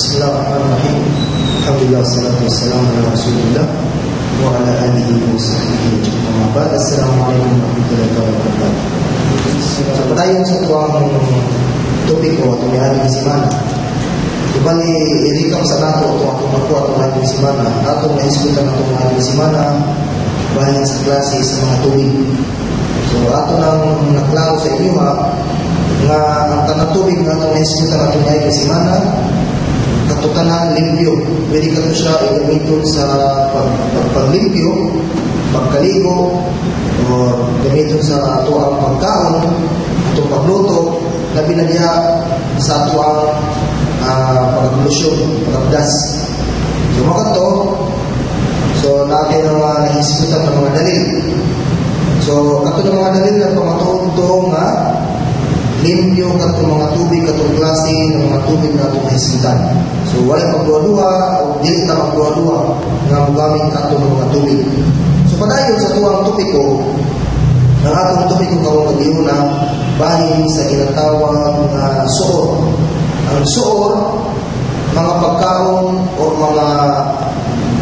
Bismillahirrahmanirrahim. Alhamdulillah, wassalatu wassalamu ala Rasulillah wa ala alihi wa sahbihi ajma'in. Amma ba'd. Assalamualaikum warahmatullahi wabarakatuh. So padayon sa atuang topiko atong niaging semana. Di bali, i-recap sa nato itong atong nakuha atong niaging semana. Atong nahisgutan atong niaging semana bahin sa klase sa mga tubig. So ato nang naklaro sa inyo ha, nga ang tanang tubig nga atong nahisgutan atong niaging semana katutanan limpyo. Pwede ka to siya igamiton sa paglimpyo, pagkaligo, or gamiton sa ato ang pagkaon, atong pagluto, labi na diha sa ato ang paglusyon, pagabdas. So makato, so natin ang mga nahisgutan ng mga dalil. So kato ng mga dalil na pamatuod to nga limpyo katong mga tubig, katong klase ng mga tubig na atong nahisgutan. So walay magduha-duha o dili ta magduha-duha nga mogamit ato ng mga tubig. So padayon sa tuang topiko, ang atong topiko karong gabhiona bahin sa ginatawag nga suor. Ang suor, mga pagkaon o mga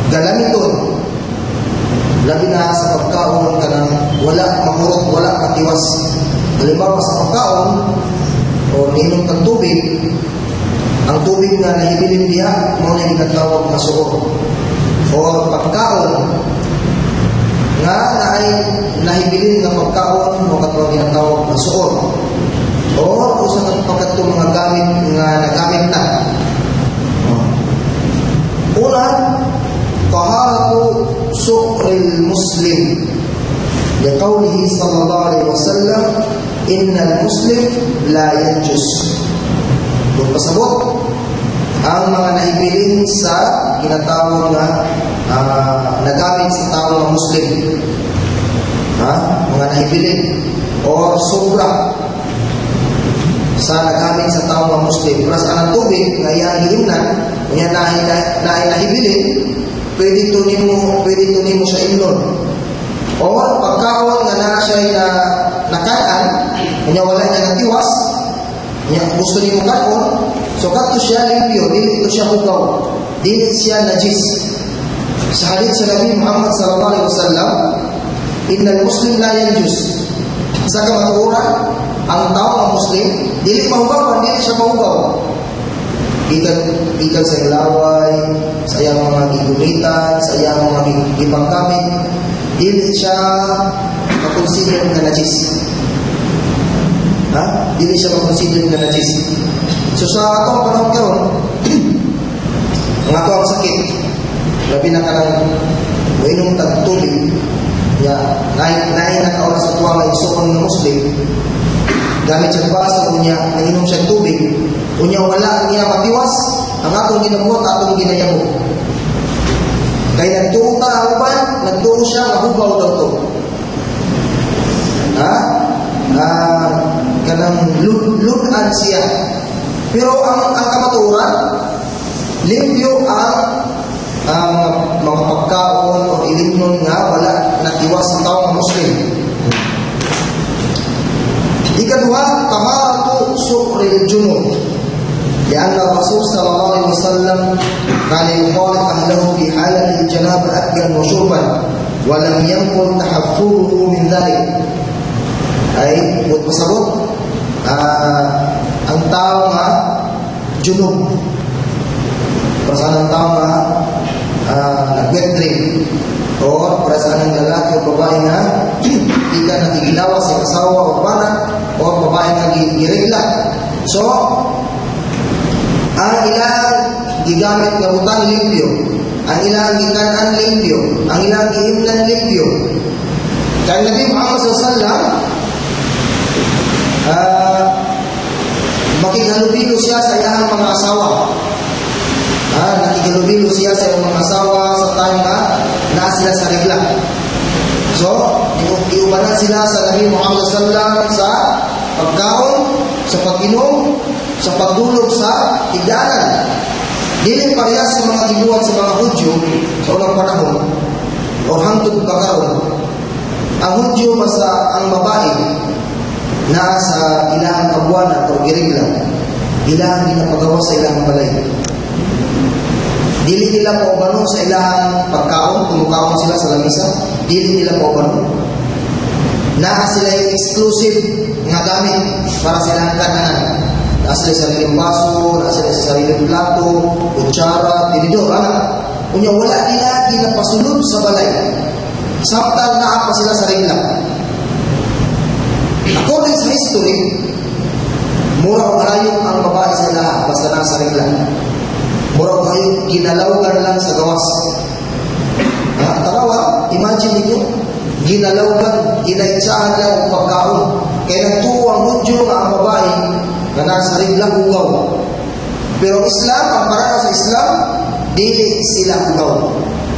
galamiton, labi na sa pagkaon kanang wala mahurot, wala matiwas. Halimbawa sa pagkaon o niinom kang tubig, ang tubig nga nahibilin diha mao na ginatawag nga suor. O pagkaon nga naay nahibilin nga pagkaon mo katong ginatawag nga suor. O usa ka pagkadto mga gamit nga nagamit na. Una, taharatu su'ril muslim. Liqawlihi sallallahu alaihi wasallam, innal muslim la yanjus. Kung pasabot, ang mga nahibilin sa ginatawag nga nagamit sa tao nga Muslim. Ha? Mga nahibilin or sobra sa nagamit sa tao nga Muslim. Plus ang tubig nga iyang giimnan, unya na nahibilin, pwede to nimo sa imnon. Or pagkaon nga naa siya na nakan-an, unya wala niya natiwas, unya gusto nimo kaon, so kadto siya limpyo, dili ito siya hugaw, dili siya najis. Sa hadith sa Nabi Muhammad sallallahu alaihi wasallam, innal muslim la yanjus. Sa kamatuoran, ang tao nga Muslim dili mahugaw, dili siya mahugaw. Gikan sa laway, sa iyang mga gigunitan, sa iyang mga gipanggamit, dili siya makonsider nga najis. Ha? Dili siya makonsider nga najis. So sa atong panahon karon, ang ato ang sakit, labi na kanang moinom tag tubig, ya naay naay nakauna sa tuwa nga igsuon nga Muslim, gamit siya baso, unya nainom siya tubig, unya wala niya matiwas, ang atong ginabuhat, atong ginayabo. Kay nagtuo ta ang uban, nagtuo siya nga hugaw daw to. Ha? Kanang ludan siya. Pero ang kamatuoran, limpyo ang mga pagkaon o ilimnon nga wala natiwas sa tao nga Muslim. Ikaduha, taharatu su'ril junub. لأن الرسول صلى الله عليه وسلم كان يخالط أهله في حالة الجنابة أكلا وشربا ولم ينقل تحفظه من ذلك. Ay, buot pasabot, ang tao nga junub. Para ang tao nga nag-wet dream or para sa anang lalaki o babae nga di ka nakigilawas sa asawa o bana o babae nga giregla. So, ang ilang gigamit nga butang limpyo, ang ilang gikan-an limpyo, ang ilang giimnan limpyo. Kaya Nabi Muhammad sallallahu, makighalubilo siya sa iyang mga asawa. Nakighalubilo siya sa iyang mga asawa sa time nga naa sila sa regla. So, iubanan sila sa Nabi Muhammad sallallahu sa pagkaon, sa pag-inom, sa pagdulog sa higdanan. Dili parehas sa mga gibuhat sa mga Hudyo sa unang panahon o hangtod pa karon. Ang Hudyo basta ang babae naa sa ilahang kabuwanan o giregla, ilahang ginapagawas sa ilahang balay. Dili nila paubanon sa ilang pagkaon, kung mukaon sila sa lamisa, dili nila paubanon. Naa sila yung exclusive nga gamit para sa ilang kananan. Naa sila sa sariling baso, naa sila sa sariling plato, kutsara, tinidor, ana. Unya wala nila ginapasulod sa balay. Samtang naa pa sila sa regla. According sa history, mura og hayop ang babae sa ilaha basta nasa regla. Mura og hayop, ginalawgan lang sa gawas. Ah, tanawa, imagine ninyo, ginalawgan, ginaitsaan lang og pagkaon. Kaya nagtuo ang Hudyo nga ang babae nga nasa regla hugaw. Pero ang Islam, ang paraan sa Islam, dili sila hugaw.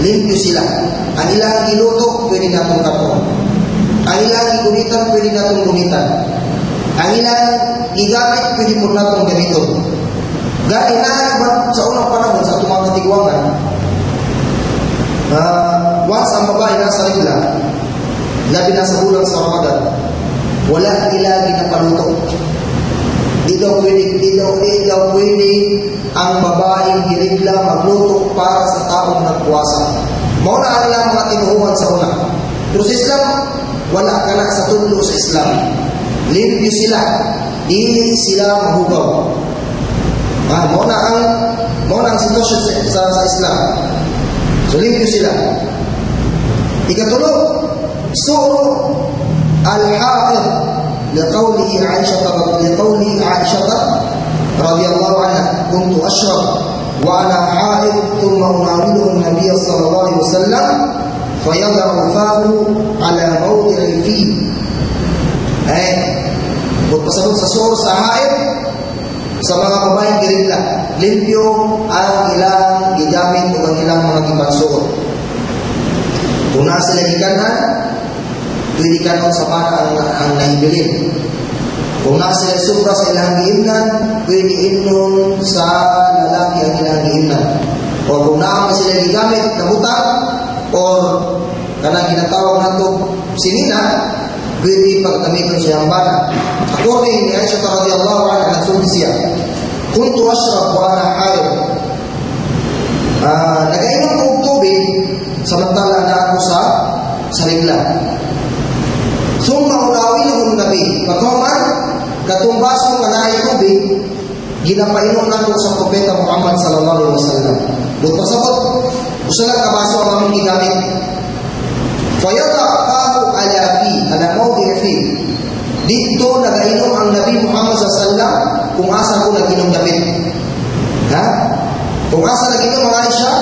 Limpyo sila. Ang ilang giluto, pwede natong katon. Ang ilang gigunitan, pwede natong gunitan. Ang ilang gigamit, pwede po natong gamiton. Gani na ba sa unang panahon sa atong mga katigwangan, once ang babae nasa regla, labi na sa bulan sa Ramadan, wala nila ginapaluto. Di daw pwede ang babaeng girigla magluto para sa taong nagpuasa. Mao na ang ilang mga tinuhuan sa una. Pero sa Islam, wala ka na sa tudlo sa Islam. Limpyo sila. Dili sila mahugaw. Ah, mao na ang sitwasyon sa Islam. So limpyo sila. Ikatulo, su'ru al-ha'id لقول عائشة رضي الله عنها: كنت أشرب وأنا حائض ثم أناوله النبي صلى الله عليه وسلم فيضع فاه على موضع في. Eh, pasabot sa suor sa haid, sa mga babaeng girigla, limpyo ang ilang gigamit o ang ilang mga gipansuot. Kung naa sila gikanhan, pwede kanon sa bana ang nahibilin. Kung naa sila sobra sa ilang giimnan, pwede imnon sa lalaki ang ilang giimnan. O kung naa man sila gigamit na butang or kanang ginatawag nato sinina, pwede paggamiton sa iyang bana. According ni Aisha radhiyallahu anha, nagsulti siya, كنت أشرب وأنا حائض. Nagainom ko og tubig samantala na ako sa regla. ثم أناوله النبي. Pagkahuman, katong baso nga naay tubig, ginapainom nako sa Propeta Muhammad sallallahu alaihi wasallam. But pasabot, usa lang ka baso ang among gigamit. فيضع فاه على في، على موضع في. Dito nagainom ang Nabi Muhammad sallallahu alaihi wasallam kung asa ko nag-inom dapit. Ha? Kung asa nag-inom ang Aisha,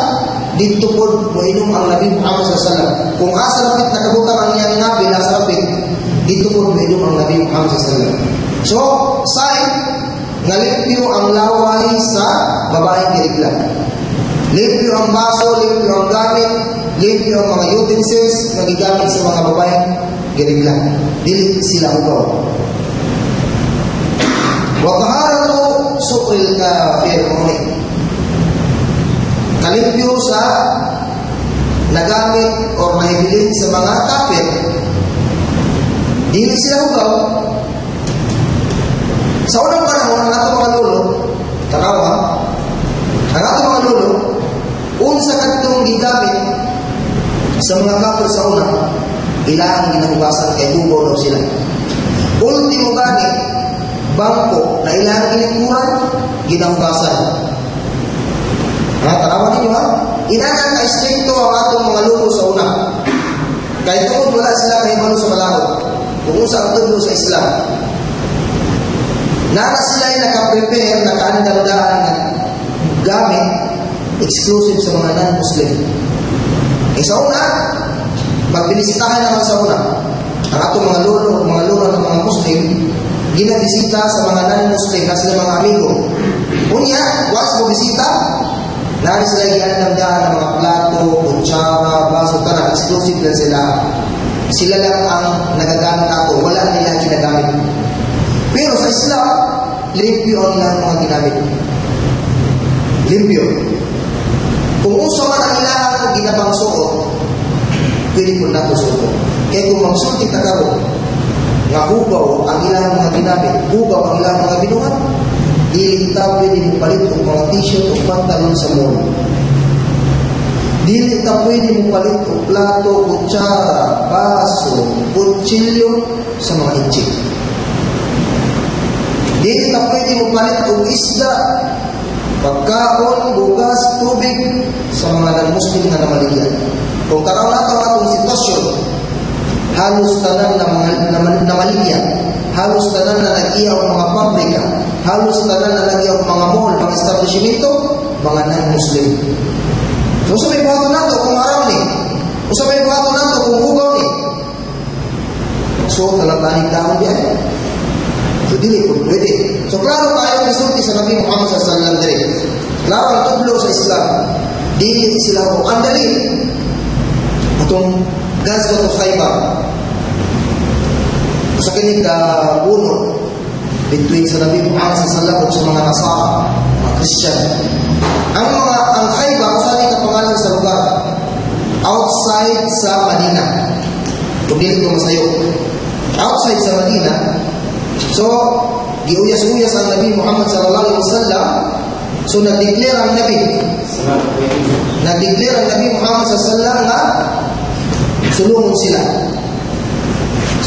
dito po moinom ang Nabi Muhammad sallallahu alaihi wasallam. Kung asa dapit nakabutang ang iyang ngabil, asa dapit, dito po moinom ang Nabi Muhammad sallallahu alaihi wasallam. So, sign nga limpyo ang laway sa babaeng girigla. Limpyo ang baso, limpyo ang gamit, limpyo ang mga utensils na gigamit sa mga babaeng girigla. Dili sila hugaw. وطهارة سؤر الكافر mao. Kalimpyo sa nagamit or nahibilin sa mga kafir. Dili sila hugaw. Sa unang panahon, ang atong mga lolo, tanawa, ang atong mga lolo, unsa kadtong gigamit sa mga kafir sa una, ilang ginahugasan kay hugaw daw sila. Ultimo gani, bangko na ilang gilingkuran, ginahugasan. Ha, tanawa ninyo ha? Inana ka istrikto ang atong mga lolo sa una. Kay tungod wala sila kahibalo sa balaod. Kung unsa ang tudlo sa Islam. Nana sila ay naka-prepare, nakaandam-daan na gamit exclusive sa mga non-Muslim. Eh sa una, pagbinisitahan naman sa una, ang atong mga lolo, mga lolo ng mga Muslim, ginabisita sa mga non-Muslim na sila mga amigo. Unya, once mo bisita, nari sila giandam-daan ng mga plato, kutsara, baso, tanan, exclusive lang sila. Sila lang ang nagagamit ato, wala nila ginagamit. Pero sa Islam, limpyo ang ilang mga ginamit. Limpyo. Kung unsa man ang ilang ginapangsuot, pwede po nato suot. Kaya kung magsulti ta karon nga hugaw ang ilang mga ginamit, hugaw ang ilang mga binuhat, dili ta pwede mo palit og mga t-shirt o pantalon sa mall. Dili ta pwede mo palit og plato, kutsara, baso, kutsilyo sa mga Intsik. Dili ta pwede mo palit og isda, pagkaon, bugas, tubig sa mga non-Muslim nga namaligyan. Kung tanaw nato ang atong sitwasyon, halos tanan na mga namaligyan, halos tanan na nag-iya og mga pabrika, halos tanan na nag-iya og mga mall, mga establishmento, mga non-Muslim. So, sa may buhaton nato kung haram ni? O sa may buhaton nato kung hugaw ni? So, talang dahon diyan. So, dili kung pwede. So, klaro tayo misulti sa Nabi Muhammad sallallahu alaihi wasallam diri. Klaro ang tudlo sa Islam. Dili sila ko. Ang dalil, atong Gazwat Khaybar. Sa kini ka uno between sa Nabi Muhammad sallallahu alaihi wasallam ug sa mga Nasara, mga Christian. Ang Khaybar, usa ni ka pangalan sa lugar outside sa Madina. Kung dili ko masayo. Outside sa Madina. So, giuyas-uyas ang Nabi Muhammad sallallahu alaihi wasallam. So, nag-declare ang Nabi. Nag-declare ang Nabi Muhammad sallallahu alaihi wasallam nga sulungon sila.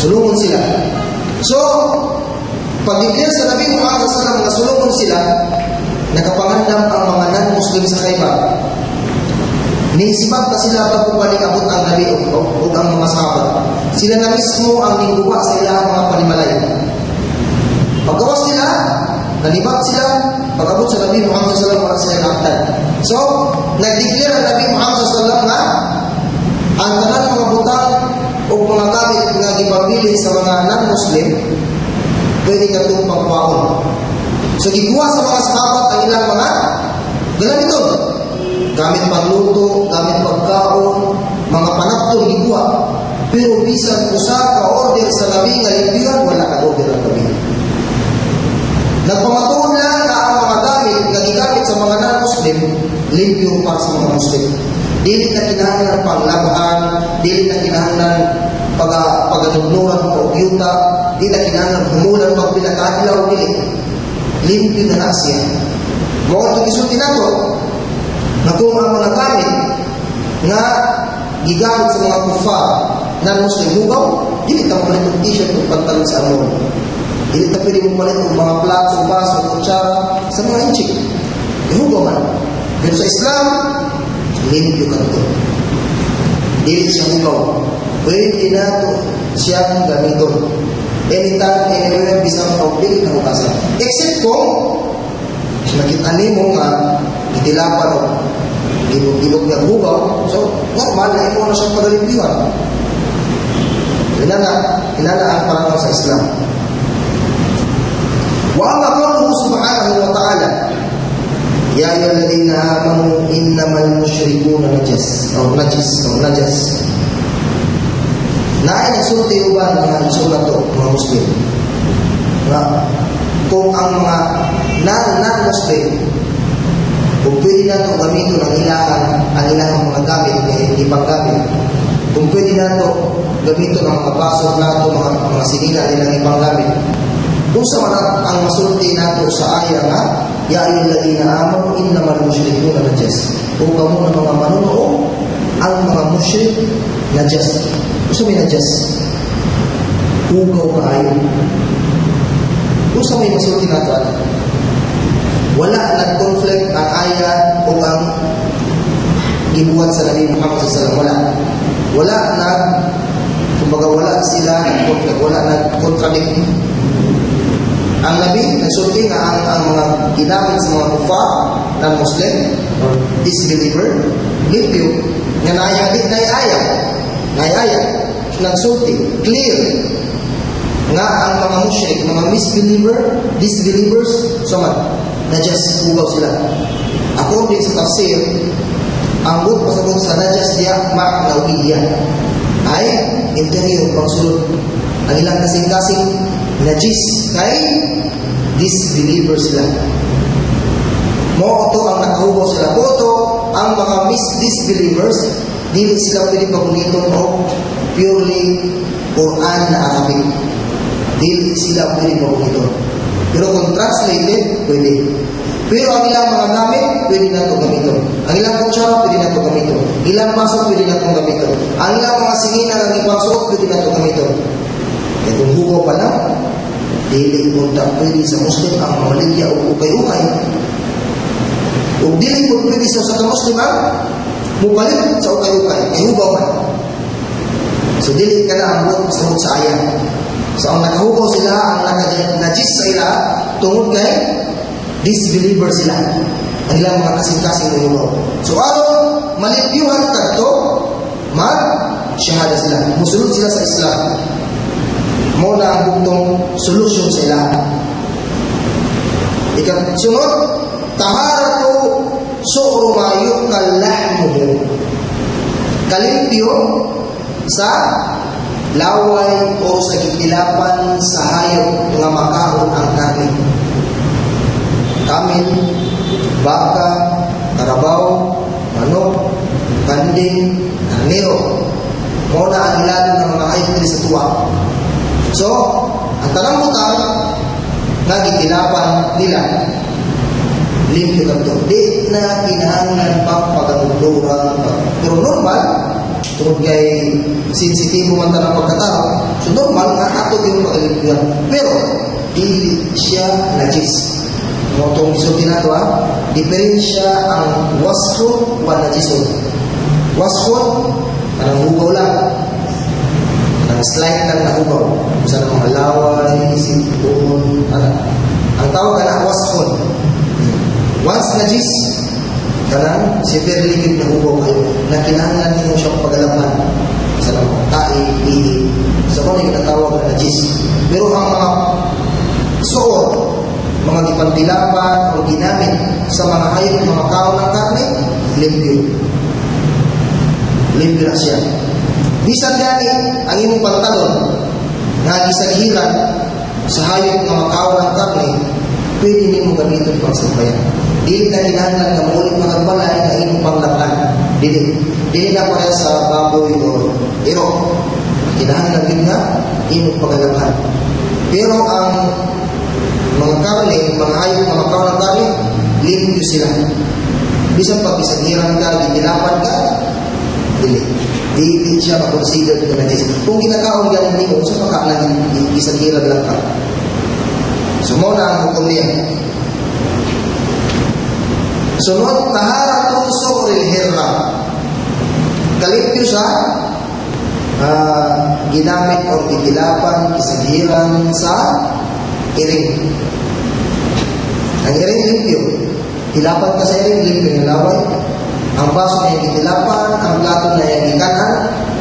Sulungon sila. So, pag-declare sa Nabi Muhammad sallallahu alaihi wasallam nga sulungon sila, nakapangandam ang mga non-Muslim sa Khaybar. Nisibat na sila bago pa abot ang Nabi o ang mga sahabat. Sila na mismo ang ningguwa sa ilang mga panimalay. Paggawas nila, nalibat sila, pag-abot sa Nabi Muhammad sallallahu alaihi wasallam, wala sila naabtan. So, nag-declare ang Nabi Muhammad sallallahu alaihi wasallam nga ang tanan mga butang o mga gamit nga gipabili sa mga non-Muslim, pwede katong pagpaon. So, gikuha sa mga sahabat ang ilang mga galamiton. Gamit pangluto, gamit pagkaon, mga panapton gikuha. Pero bisan usa ka order sa Nabi nga limpyuhan, wala ka order ang Nabi. Nagpamatuod lang nga ang mga gamit nga gigamit sa mga non-Muslim, limpyo para sa mga Muslim. Dili na kinahanglan panglabhan, dili na kinahanglan paganugnuran o yuta, dili na kinahanglan humulan pag pinakadlaw, dili. Limpyo na na siya. Mao itong isulti nato, na kung ang mga gamit nga gigamit sa mga kuffar non-Muslim hugaw, dili ta mapalit og t-shirt o pantalon sa amon. Dili ta pwede mo palit og mga plato, baso, kutsara sa mga Intsik. Hugaw man. Pero sa Islam, limpyo kadto. Dili siya hugaw. Pwede nato siyang gamiton. Anytime, anywhere, bisan og dili na hugasan. Except kung nakita nimo nga gitilapan o gilog-gilog nga hugaw, so normal na imo na siyang pagalimpyuhan. Inana ang pananaw sa Islam. Wa amma qawluhu subhanahu wa ta'ala, ya ayyuhalladhina amanu innamal musyrikuna najas aw najis aw najas. Naay nagsulti uban mga igsoon to, mga Muslim, nga kung ang mga non-Muslim, kung pwede nato gamiton ang ilahang mga gamit nga hindi panggamit, kung pwede nato gamiton ang mga baso, plato, mga sinila nilang ipanggamit, unsa man ang masulti nato sa aya nga ya ayyuhalladhina amanu innamal musyrikuna najas? O kamo na mga manunuo, ang mga musyrik najas. Unsa may najas? Hugaw kaayo. Unsa may masulti nato ana? Wala nag-conflict ang aya o ang gibuhat sa Nabi Muhammad sallallahu alaihi wasallam. Wala. Wala nag kumbaga wala sila nag-conflict, wala nag-contradict. Ang Nabi nagsulti nga ang mga ginamit sa mga kuffar, non-Muslim or disbeliever, limpyo, nga naay hadith, naay aya. Naay aya nagsulti clear nga ang mga musyrik, mga misbeliever, disbelievers, so man, najas, hugaw sila. According sa tafsir, ang buot pasabot sa najas diya ma'nawiyya ay interior, pangsulod. Ang ilang kasing-kasing najis kay disbeliever sila. Mao to ang nakahugaw sila. Mao to ang mga disbelievers, dili sila pwede paguniton og purely Quran na Arabic. Dili sila pwede paguniton. Pero kung translated, pwede. Pero ang ilang mga gamit, pwede nato gamiton. Ang ilang kutsara, pwede nato gamiton. Ilang baso, pwede nato gamiton. Ang ilang mga singina nga ipangsuot, pwede nato gamiton. Kaya kung hugaw pa lang, dili unta pwede sa Muslim ang mamaligya og ukay-ukay. Ug dili pud pwede sa usa ka Muslim ang mupalit sa ukay-ukay, kay hugaw man. So dili ka na ang buot pasabot sa aya. So ang nakahugaw sila, ang naka-najis sa ila, tungod kay disbeliever sila. Ang ilang mga kasing-kasing muhugaw. So aron malimpyuhan kadto, mag shahada sila. Musulod sila sa Islam. Mao na ang bugtong solusyon sa ila. Ikasunod, taharatu su'ru ma yu'kal lahmuhu. Kalimpyo sa laway o sa gitilapan sa hayop nga makaon ang karne. Kamel, baka, karabaw, manok, kanding, karnero. Mao na ang ilalim ng mga hayop diri sa tuwa. So, ang tanang butang nga gitilapan nila, limpyo kadto. Di na kinahanglan pa paganudura. Pero normal, tungod kay sensitibo man tanang pagkatao, so normal nga ato yung pagalimpyuhan. Pero, dili siya najis. Mao tong gisulti nato ha, diferensya ang wasfun wa najisun. Wasfun, kanang hugaw lang. Kanang slight lang na hugaw. Sa mga laway, sipon, ana. Ang tawag kana wasfun. Once najis, kanang severely gid na hugaw kayo na kinahanglan nimo siyang pagalabhan sa mga tae, ihi. So kung ginatawag na najis. Pero ang mga suot, mga gipantilapan o ginamit sa mga hayop na makaon ng karne, limpyo. Limpyo na siya. Bisan gani ang imong pantalon nga gisaghiran sa hayop nga makaon ng karne, pwede nimo gamiton pang sambayan. Dili na kinahanglan nga muulit pa kag balay nga imong panglabhan. Dili. Dili na pareha sa baboy o iro. Kinahanglan gid nga imong pagalabhan. Pero ang mga karne, mga hayop nga makaon ng karne, limpyo sila. Bisan pag gisaghiran ka, gitilapan ka, dili. Dili siya ma-consider na najis. Kung ginakaon ganin nimo, sa pagka na gisaghiran lang ka. So mao na ang hukom niya. Sunod, taharatu su'ril hirra. Kalimpyo sa ginamit o gitilapan, gisaghiran sa iring. Ang iring limpyo. Tilapan ka sa iring, limpyo yung laway. Ang baso na yung gitilapan, ang plato na yung gikanan,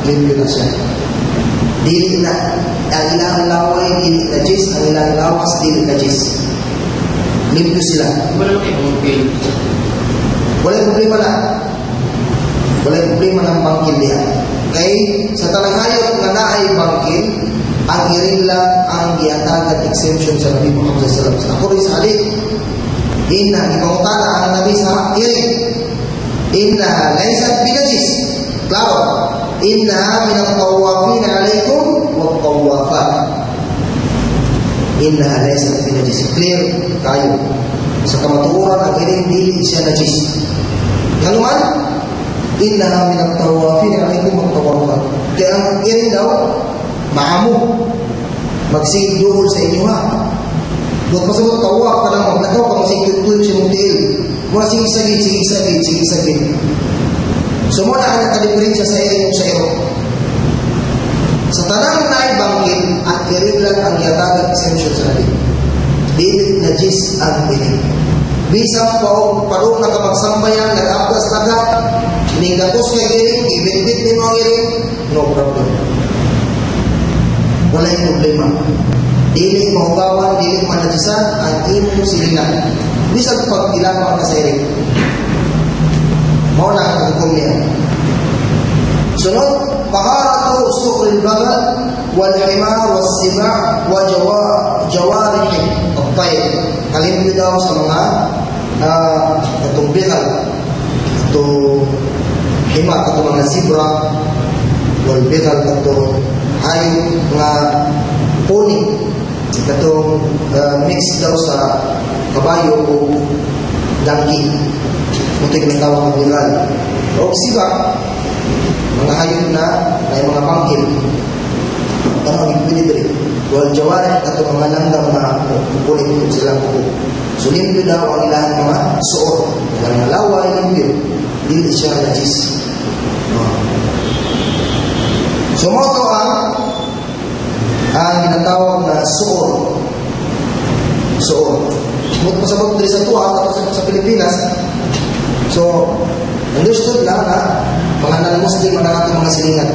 limpyo na siya. Dili na, ang ilang laway, dili na jis, ang ilang lawas, dili na jis. Limpyo sila. Wala kay okay. Wala problema na. Wala problema ng bangkil niya. Kay sa tanang hayop nga naay bangkil, ang iring lang ang giatagan exemption sa Nabi Muhammad sallallahu alaihi wasallam. Ako rin sa hadith, inna ipangutana ang Nabi sa iring, inna laysat binajis. Klaro, inna min at-tawafin alaikum wa tawafat. Inna laysat binajis. Clear kayo. Sa kamatuoran ang iring dili siya najis. Ngano man? Inna min at-tawafin alaikum wa tawafat. Kaya ang iring daw maamo, magsigduhol sa inyo ha. Buat pasabot tawaf ka lang, maglakaw ka, masigtuyok sa imong tiil. Mura sige sagit, sige sagit, sige sagit. So mo na ang nakadiferensya sa iring ug sa iro. Sa tanang naay bangkil, ang iring lang ang gihatag exemption sa Nabi. Dili najis ang iring. Bisan pa og padung na ka magsambayan, nag-abdas na ka, ninggatos kay iring, ibitbit nimo ang iring, no problem. Walay problema. Dili mahugawan, dili manajisan ang imong silingan. Bisan pag ilama ka sa iring. Mao na ang hukom niya. Sunod, taharatu su'ril bagal wal himar was siba' wa jawarih at-tayr. Kalimpyo daw sa mga katong bigal, katong himar, katong mga zebra, wal bigal, katong hayop nga pony, katong mix daw sa kabayo o Donkey. Ito yung ginatawag ng bighal. O siba, mga hayop na may mga pangkil. Ano ang pwede diri? Wal jawarih, ato mga langgam na kukulit kung silang kuko. So limpyo daw ang ilang mga suot. Ilang mga laway, limpyo. Dili siya najis. Oh. So mao to ang ginatawag na suor. Suor. Mao pasabot diri sa tuwa ato sa Pilipinas. So understood na na mga non-Muslim ang atong mga silingan.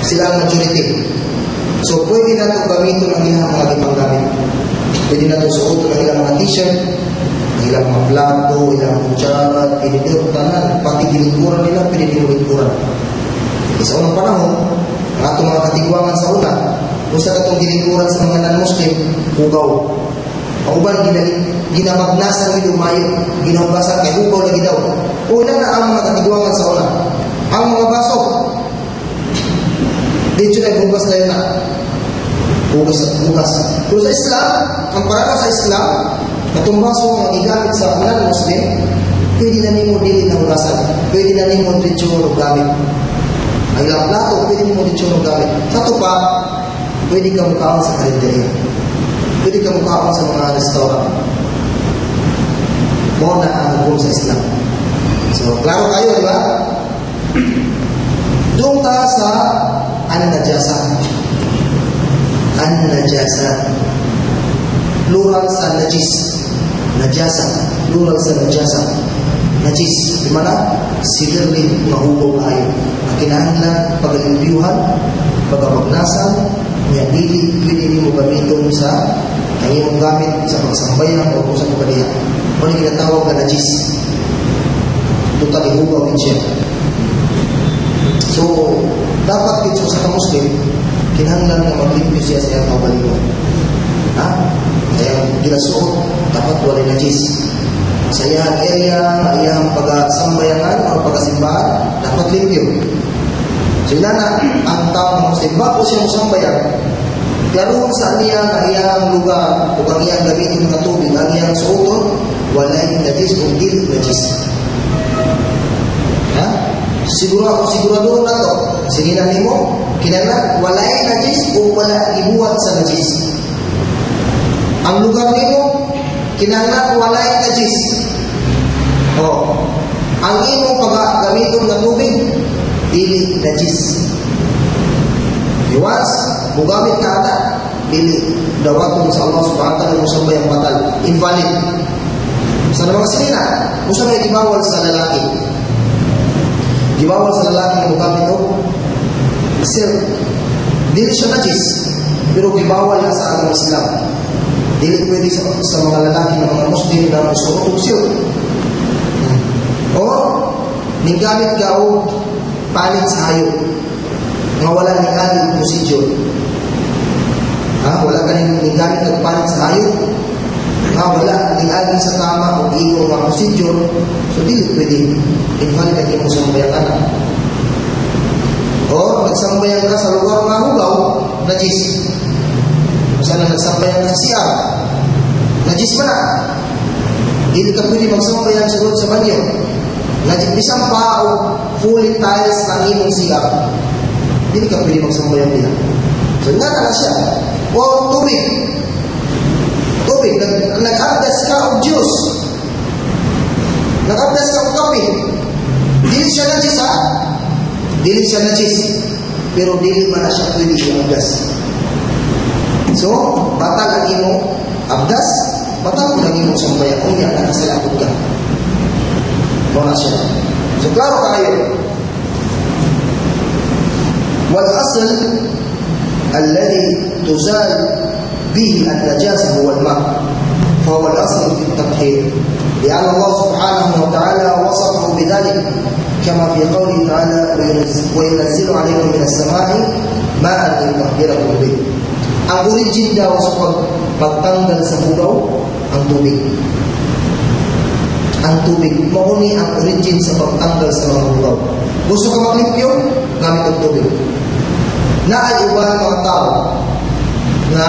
Sila ang majority. So pwede na ito gamitin ang ilang mga gipanggamit. Pwede na ito suoton ang ilang mga T-shirt, ang ilang mga plato, ilang kutsara, tinidor, tanan, pati gilingkuran nila, pwede din lingkuran. Sa unang panahon, ang atong mga katigwangan sa una, usa katong gilingkuran sa mga non-Muslim, hugaw. Ang uban, ginamagnasan gid mayo, ginahugasan kay hugaw lagi daw. Una na ang mga katigwangan sa una. Ang mga baso, dito na hugas tayo na. Hugas at hugas. Pero sa Islam, ang parano sa Islam, katong baso nga gigamit sa non-Muslim, pwede na nimo dili na hugasan. Pwede na nimo diretso gamit. Ang ilang plato, pwede nimo diretso gamit. Sa ato pa, pwede ka mukaon sa karinderya. Pwede ka mukaon sa mga restaurant. Mao na ang hukom sa Islam. So, klaro kayo, di ba? Doon ta sa an-najasa. An-najasa. Plural sa najis. Najasa. Plural sa najasa. Najis. Di mana? Severely mahugaw kayo. Ang kinahanglan, pagalimpyuhan, pagabagnasan, niya dili pwede nimo gamiton sa ang imong gamit sa pagsambayan o kung sa pagkadiha. Mao ni ginatawag na najis. Totally hugaw din siya. So, dapat gid sa ka Muslim, kinahanglan nga maglimpyo siya sa iyang kaugalingon. Ha? Sa iyang ginasuot, dapat walay najis. Sa iyang area, iyang pagasambayangan o pagasimbahan, dapat limpyo. So, inana, ang tao ng Muslim, bago siya mosambayan, klaroon sa niya nga iyang lugar o ang iyang gamitin nga tubig, ang iyang suoton, walay najis o dili najis. Ha? Siguro ako, sigurado na to. Sige na nimo, kinahanglan walay najis o wala gibuhat sa najis. Ang lugar nimo, kinahanglan walay najis. O, ang imong pagagamiton nga tubig, dili najis. Once, mugamit ka ata, dili dawaton sa Allah subhanahu wa ta'ala mo sambayang batal, invalid. Sa mga sinina, usa may gibawal sa lalaki. Gibawal sa lalaki nga mogamit og silk. Dili siya najis, pero gibawal na sa atong Islam. Dili pwede sa mga lalaki ng mga Muslim na mosuot og silk. O, ninggamit ka og panit sa hayop nga wala ni agi procedure. Ha? Wala ka ning ninggamit og panit sa hayop nga wala ning agi sa tama o igo nga procedure, so dili pwede, invalid ang imong sambayan ana. O nagsambayan ka sa lugar nga hugaw, najis. Sana nagsambayan ka sa CR, najis pa na. Dili ka pwede magsambayan sa sa banyo. Najis bisan pa og fully tiles ang imong CR. Dili ka pwede magsambayan diha. So nga na siya. O tubig. Tubig, nag-abdas ka og juice. Nag-abdas ka og kape. Dili siya najis ha. Dili siya najis. Pero dili man na siya pwede i-abdas. So, batal ang imong abdas, batal ang imong sambayan. Unya, nakasalakot ka. Mao na siya. So, klaro kayo. Wal asl alladhi tuzal به النجاسة هو الماء، فهو الأصل في التطهير، لأن الله سبحانه وتعالى وصفه بذلك كما في قوله تعالى: وينزل عليكم من السماء ماء ليطهركم به. Ang origin daw sa pagtanggal sa hugaw, ang tubig. Ang tubig, mao ni ang origin sa pagtanggal sa mga hugaw. Gusto ka maglimpyo? Gamit ang tubig. Naay uban mga tao na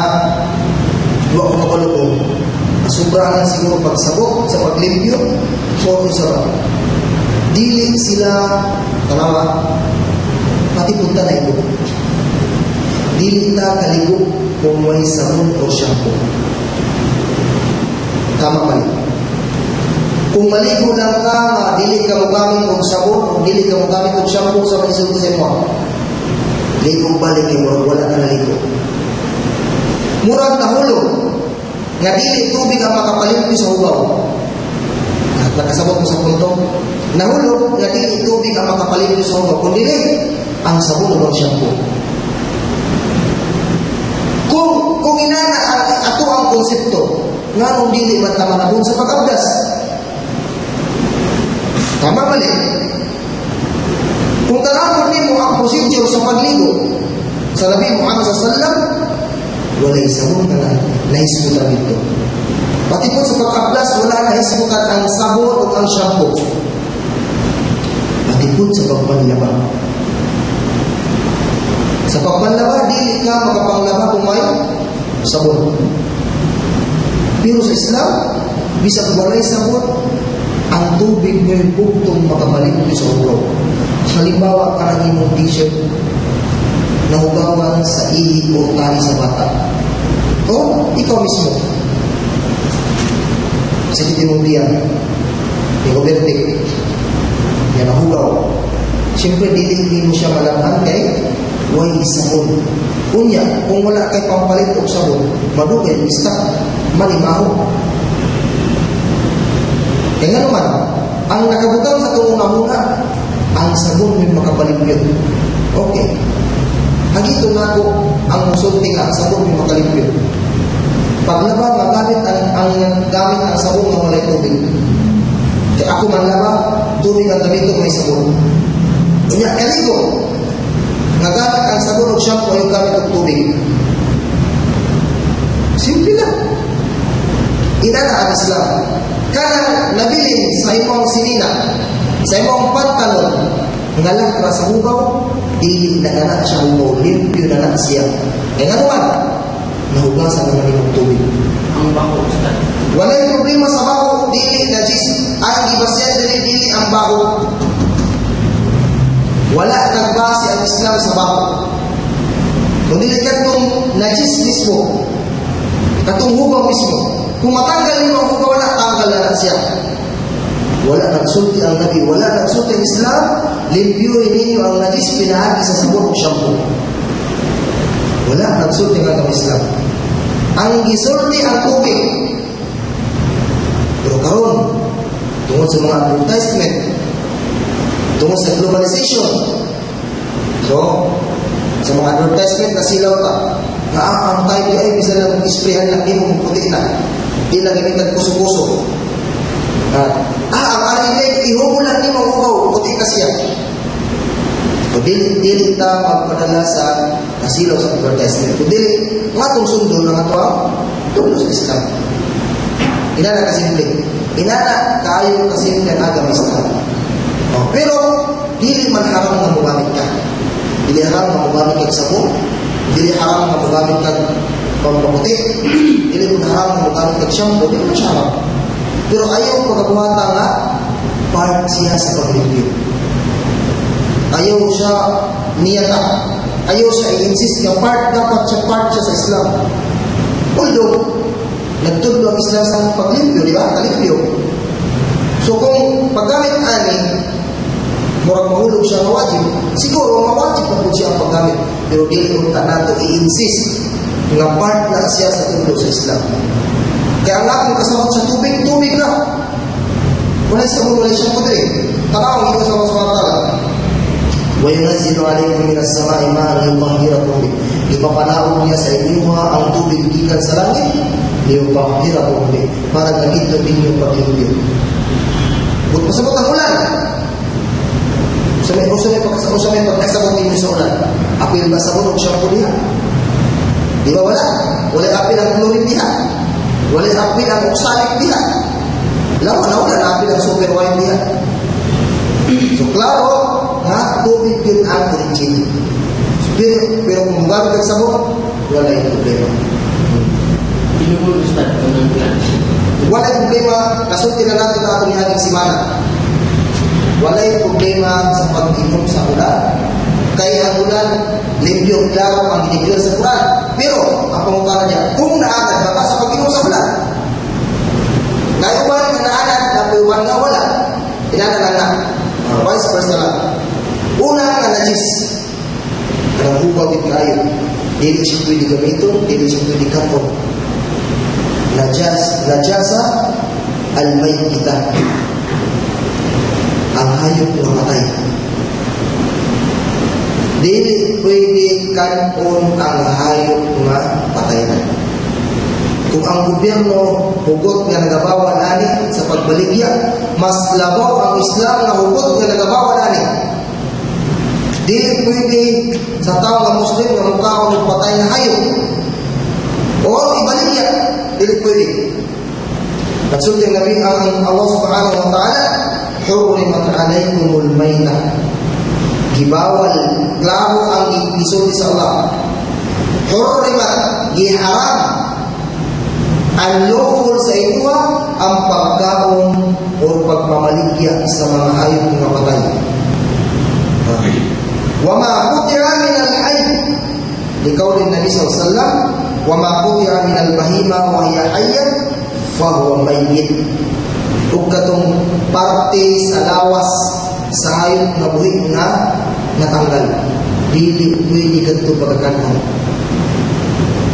wa ko kabalo kung sobra. Sobra siguro pagsabot sa paglimpyo o sa ba. Dili sila tanawa pati punta na ito. Dili ta kaligo kung may sabon o shampoo. Tama mali? Kung maligo lang ka nga dili ka mogamit og sabon o dili ka mogamit og shampoo, sa pag-isulti sa imo, ligo balik kay murag wala ka naligo. Murag nahulog nga dili tubig ang makapalimpyo sa hugaw. At nakasabot mo sa punto, nahulog nga dili tubig ang makapalimpyo sa hugaw, kundi ang sabon o ang shampoo. Kung inana ang ato ang konsepto, nganong dili man ta manabon sa pag-abdas? Tama mali? Kung tanawon nimo ang procedure sa pagligo sa Nabi Muhammad sallallahu, walay sabon na nahisgutan dito. Pati po sa pag-abdas, wala nahisgutan ang sabon o ang shampoo. Pati po sa pagpanlaba. Sa pagpanlaba, dili ka makapanglaba kung may sabon. Pero sa Islam, bisag walay sabon, ang tubig mo'y bugtong makabalik sa ulo. Halimbawa, kanang imong t-shirt nahugawan sa ihi o tali sa bata. O ikaw mismo. Sakit imong diyan. I-overtake. Yan, nahugaw. Siyempre, dili mo siya malabhan kay way sabon. Unya, kung wala kay pampalit og sabon, madugay bista, malimaho. Kaya nga naman, ang nakabutang sa itong una-una, ang sabon may makapalimpyo. Okay. Hagito na ako ang musulti nga ang sabon may makalimpyo. Paglaba, magamit ang gamit ang sabon nga walay tubig. Kaya ako man laba, tubig ang gamit may sabon. Unya, kaligo, nga gamit ang sabon o shampoo ay gamit og tubig. Simple lang. Inana ang Islam. Kanang nabilin sa imong sinina, sa imong pantalon, nga lakra sa hugaw, dili na na siya hugaw, limpyo na na siya. Kaya nga naman, nahugasan naman imong tubig. Ang baho, Ustad. Walay problema sa baho, dili najis. Ang gibasyan dili dili ang baho. Wala nagbase ang Islam sa baho. Kung dili katong najis mismo, katong hugaw mismo, kung matanggal nimo ang hugaw, wala, tanggal na na siya. Wala nagsulti ang Nabi, wala nagsulti ang Islam, limpyuhin ninyo ang najis pinaagi sa sabon o shampoo. Wala nagsulti ang Islam. Ang gisulti ang tubig. Pero karon, tungod sa mga advertisement, tungod sa globalization, so, sa mga advertisement na silaw ka, nga ang tayo ay bisan lang isprehan lang di mo puti na. Di lang gamitan kuso-kuso. Ang ari kay ihubo lang nimo hugaw, puti ka siya. O dili dili ta magpadala sa kasilaw sa advertisement. Kung dili, nga atong sundon ang ato ang tulo sa Islam. Inana kasimple. Inana kaayo kasimple ang agam Islam. O, pero dili man haram nga mogamit ka. Dili haram nga mogamit kag sabon. Dili haram nga mogamit kag pampaputi. Dili man haram nga mogamit kag shampoo. Dili man siya haram. Pero ayaw pagabuhata nga part siya sa paglimpyo. Ayaw siya niyata. Ayaw siya i-insist nga part, dapat siya part siya sa Islam. Although, nagtudlo ang Islam sa paglimpyo, di ba? Kalimpyo. So kung paggamit ani, murag mahulog siya nga wajib, siguro mawajib na po siya ang paggamit. Pero dili unta nato i-insist nga part na siya sa tudlo sa Islam. Kaya ang akong kasabot sa tubig, tubig na. Wala sa wala siya pudre. Tanaw ang ikaw sa Allah subhanahu wa ta'ala. Wa yunazzilu alaykum minas sama'i ma'an liyutahhirakum bih. Ipapanaog niya sa inyo ang tubig gikan sa langit, liyutahhirakum bih, para gamiton ninyo paglimpyo. Kung pasabot ang ulan, usa may pagkasabot ninyo sa ulan. Apil ba sabon o shampoo diha? Di ba wala? Wala apil ang chlorine diha. Wala apil ang oxalic diha. Lawa na wala na apil ang super white diha. So klaro nga tubig yun ang origin. Pero kung gamit ang sabon, wala yung problema. Dili Consumable, Ustad, kanang ulan. Walay problema, nasulti na natin ang atong niaging simana. Walay problema sa pag-inom sa ulan. Kay ang ulan, limpyo, klaro ang ginigil sa Quran. Pero, ang pangutana niya, kung naanad ba ka sa pag-inom sa ulan? Kay uban nga naanad, na uban nga wala. Inana lang na. Vice versa lang. Una nga najis. Kanang hugaw gid kaayo. Dili siya pwede gamiton, dili siya pwede katon. Najas, najasa al-mayyita. Ang hayop nga patay. Dili pwede kanon ang hayop nga patay na. Kung ang gobyerno hugot nga nagabawal ani sa pagbaligya, mas labaw ang Islam nga hugot nga nagabawal ani. Dili pwede sa tao nga Muslim nga mukaon og patay na hayop o ibaligya, dili pwede. Nagsulti ang Nabi, ang Allah subhanahu wa ta'ala, "Hurrimat alaykumul mayta." Gibawal, klaro ang gisulti sa Allah. Hurrimat, giharam, unlawful sa inyo ang pagkaon o pagpamaligya sa mga hayop nga patay. Wa ma quti'a min al-hayy liqawli Nabi sallallahu alaihi wasallam, "Wa ma quti'a min al-bahima wa hiya hayya fa huwa mayyit." Ug katong parte sa lawas sa hayop nga buhi nga natanggal, dili pwede kadto pagkakan-on.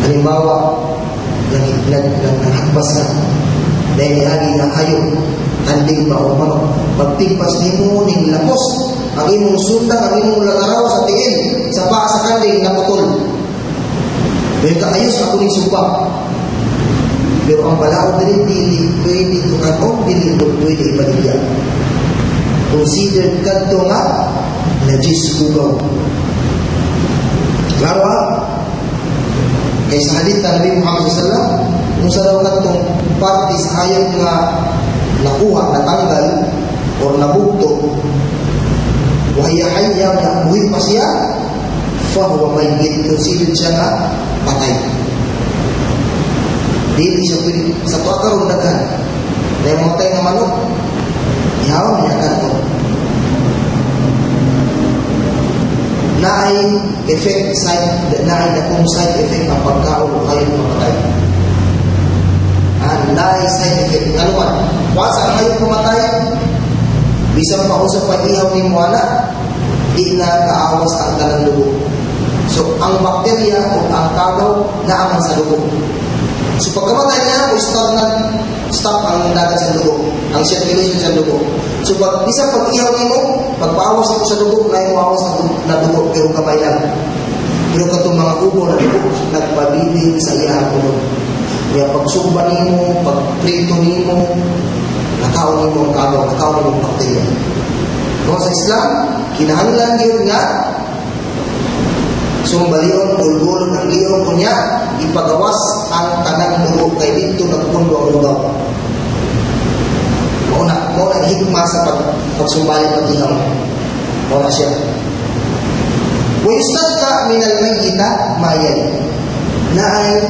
Halimbawa, nag nag nag ka dahil niagi nga hayop, kanding ba o manok, pagtigpas nimo ning lapos ang imong sundang, ang imong lataraw sa tiil, sa paa sa kanding, naputol. Pero kaayos ako ning sumpa. Pero ang balaod diri, dili pwede tukan-on, dili pwede ibaligya. Considered kadto nga najis, hugaw. Klaro ha? Kay sa hadith ng Nabi Muhammad sallallahu, kung sa daw kadtong parte sa hayop nga nakuha, natanggal, or nabugto, wahiya hayya, nga buhi pa siya, fahuwa mayyit, considered siya nga patay. Dili siya pwede, sa tuwa karon daghan. Dahil mamatay nga manok, ihawan niya kadto. Naay effect side, naay dakong side effect ang pagkaon og hayop nga patay. Ah, naay side effect. Ano man? Once ang hayop mamatay, bisan pa usa pa ihaw nimo ana, di na kaawas ang tanang dugo. So ang bakterya o ang kagaw naaman sa dugo. So pagkamatay niya, stop na stop ang dagat sa dugo, ang circulation sa dugo. So pag bisan pag ihaw nimo, pagpaawas nimo sa dugo, na mo awas na dugo pero kamay lang. Pero katong mga ubo na dugo nagpabilin sa iyang unod. Kaya pagsumba nimo, pagprito nimo, nakaon nimo ang kagaw, nakaon nimo ang bakterya. No, sa Islam, kinahanglan gyud nga sumbalion, gulgulon ang liog kunya, ipagawas ang tanang dugo kay didto nagpundo ang lugaw. Mao na hikma sa pagsumbali pag-ihaw. Mao na siya. Wa yustadka min al-mayyita ma yali. Naay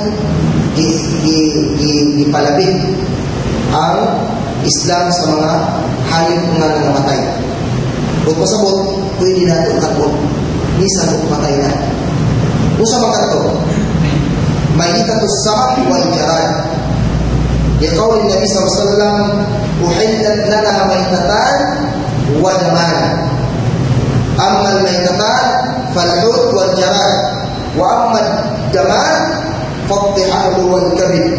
gipalabit ang Islam sa mga hayop nga nangamatay. Ug pasabot, pwede nato katon bisan og patay na. Usa man kadto? Mayitatu samak wal jarad. Liqawli Nabi sallallahu alaihi wasallam, "Uhillat lana maytatan wa daman. Amma al-maytatan fal-hut wal jarad, wa amma ad-daman fattihadu wal kabid."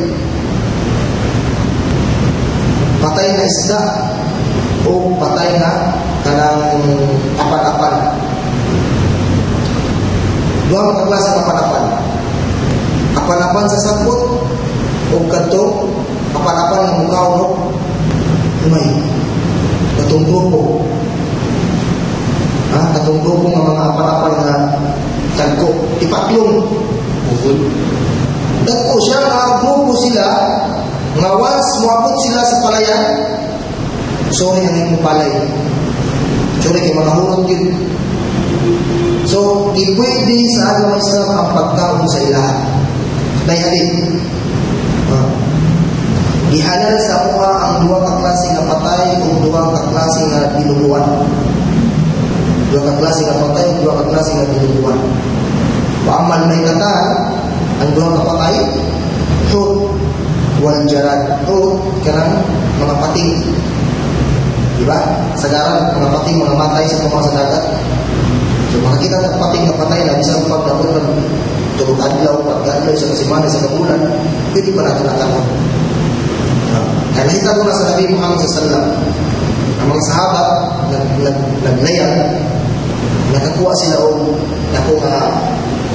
Patay na isda o patay na kanang apan-apan. Duha man ka klase ang apan-apan. Apan-apan sa sapot o kadto apan-apan nga mukaon no umay. Katong grupo. Ha, katong grupo nga mga apan-apan nga dagko, ipatlong. Bukod. Dagko siya nga grupo sila nga once moabot sila sa palayan, sorry ang imong palay. Sorry kay mga hurot yun. So, ipwede sa agama Islam ang pagkaon sa ilaha. May hadith. Gihalal sa amoa ang duha ka klase nga patay ug duha ka klase nga dinuguan. Duha ka klase nga patay ug duha ka klase nga dinuguan. Wa ammal maytatan, ang duha ka patay, hut wal jarad. Hut kanang mga pating. Di ba? Sagaran mga pating, mga matay sa mga sa dagat. So makakita ng pating nga patay na bisan pag dapat man tulog adlaw, pagkadlaw, isa ka semana, isa ka bulan, pwede pa nato nakaon. Kaya nakita ko na sa Nabi Muhammad sallallahu alaihi wasallam, ang mga sahabat naglayag, nakakuha sila og dako nga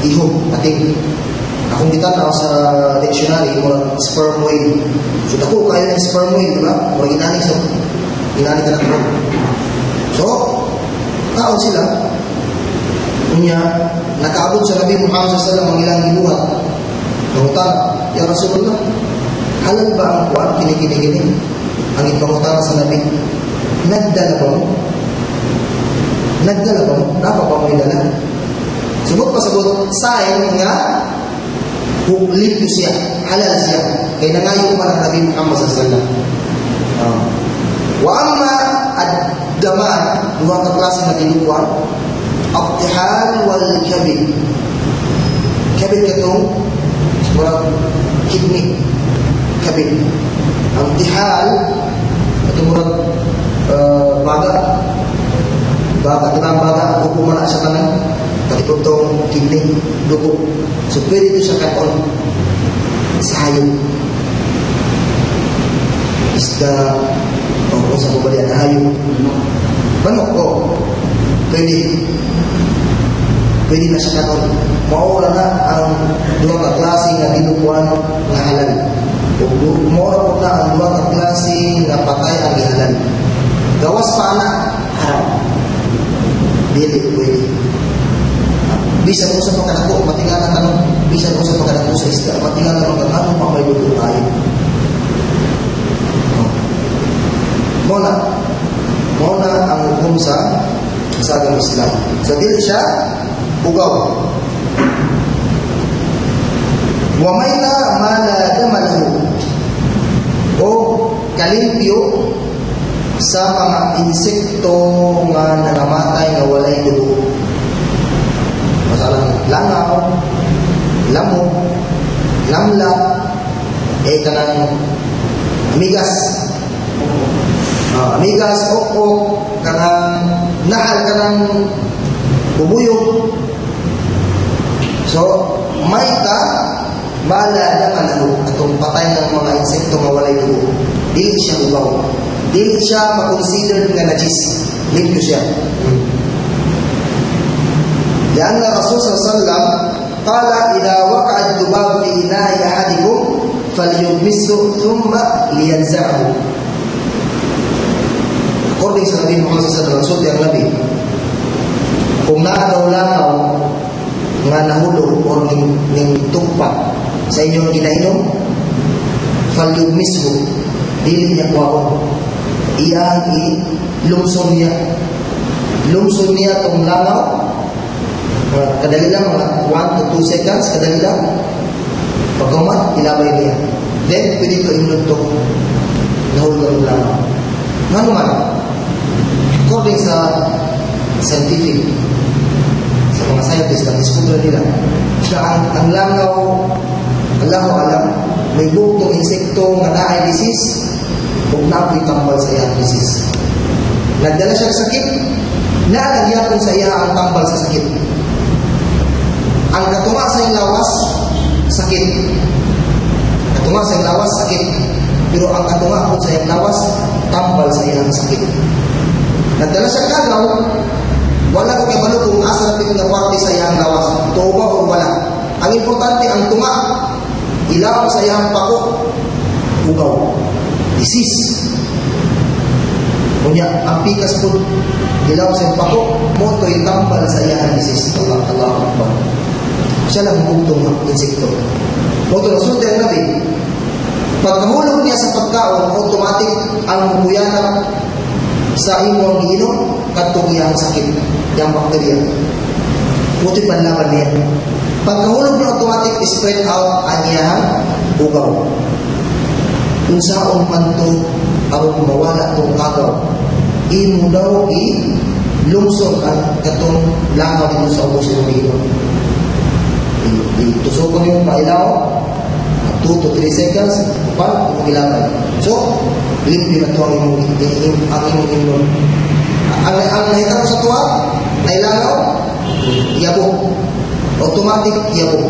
ihog, pating. Akong gitan-aw sa dictionary, murag sperm whale. So dako kayo ng sperm whale, di ba? Murag inani sa inani ka na. So, kaon sila. Unya, nakaabot sa Nabi Muhammad sallallahu alaihi wasallam ang ilang gibuhat. Nangutana, "Ya Rasulullah, halal ba ang kuan kini kini kini?" Ang ipangutana sa Nabi, "Nagdala ba mo? Nagdala ba mo? Napa ba mo idala?" Sumot pasabot, sign nga limpyo siya, halal siya. Kay nangayo man ang Nabi Muhammad sallallahu alaihi wasallam. Wa amma ad-daman, duha ka klase nga dinuguan, at-tihal wal kabid. Kabid katong murag kidney, kabid. Ang tihal katong murag baga. Baga, di ba ang baga, dugo man na siya tanan. Pati po itong kidney, dugo. So pwede ito siya kaon sa hayop. Isda, o kung sa kubalian na hayop. Manok, o. Pwede. Pwede na siya kaon. Maura na ang duha ka klase nga dinuguan nga halal. O maura po na ang duha ka klase nga patay ang gihalal. Gawas pa na, haram. Dili pwede. Bisan ko sa pagkadako, matingala tanong, bisan ko sa pagkadako sa isda, matingala mga ano pa may dugo tayo. Oh. Mao na ang hukom sa agama Islam. So dili siya ugaw. Wa mayta ma la dama lahu, o kalimpyo sa mga insekto nga nangamatay nga walay dugo. Masalang langaw, lamok, lamlap, eh kanang amigas. Amigas, ok-ok, kanang nahal, kanang bubuyog. So, mayta mala dama lahu, atong patay ng mga insekto nga walay dugo. Dili siya ugaw. Dili siya ma-considered nga najis. Limpyo siya. لأن الرسول صلى الله عليه وسلم قال إذا وقع الذباب في إناء أحدكم فليغمسه ثم لينزعه. According sa Nabi Muhammad sallallahu alaihi wasallam, sulti ang Nabi, kung naa daw langaw nga nahulog or ning tumpa sa inyong ginainom, falyugmishu, dili niya kuwaon, iyang i-lumson niya. Lumson niya tong langaw. Kadali lang, mga 1 to 2 seconds, kadali lang. Pagkamat, ilabay niya. Then, pwede ito imlod to. Nahulog ang langaw. Ngano man, according sa scientific, sa mga scientists, na-discover nila, na ang langaw, Allahu alam, may bugtong insekto nga naay disease, ug napoy tambal sa iyang disease. Nagdala siya sakit, naalagyan sa iya ang tambal sa sakit. Ang katunga sa iyang lawas, sakit. Katunga sa iyang lawas, sakit. Pero ang katunga sa iyang lawas, tambal sa iyang sakit. Nagdala siya kagaw, wala ko kabalo kung asa napit nga parte sa iyang lawas, tuo ba o wala. Ang importante, ang tunga, ilawom sa iyang pako, ugaw, disease. Unya, ang pikas po, ilawom sa iyang pako, moto'y tambal sa iyang disease. Allah, Allah Akbar. Siya lang bugtong ng insekto. Moto na sulti ang Nabi, pagkahulog niya sa pagkaon, automatic ang mukuyanap sa imong giinom, kadtong iyang sakit, iyang bakterya. Moto'y panlaban niya. Pagkahulog niya, automatic spread out ang iyang Hugaw. Unsaon man to aron mawala tong agaw? Imo daw i lungsod ang katong langaw dito sa ubos imong giinom. Itusokon yung pailaw, 2 to 3 seconds, pa imong gilabay. So, limpyo na to ang imong imnon. Ang nahitabo sa tuwa, nailangaw, yabo. Automatic yabo.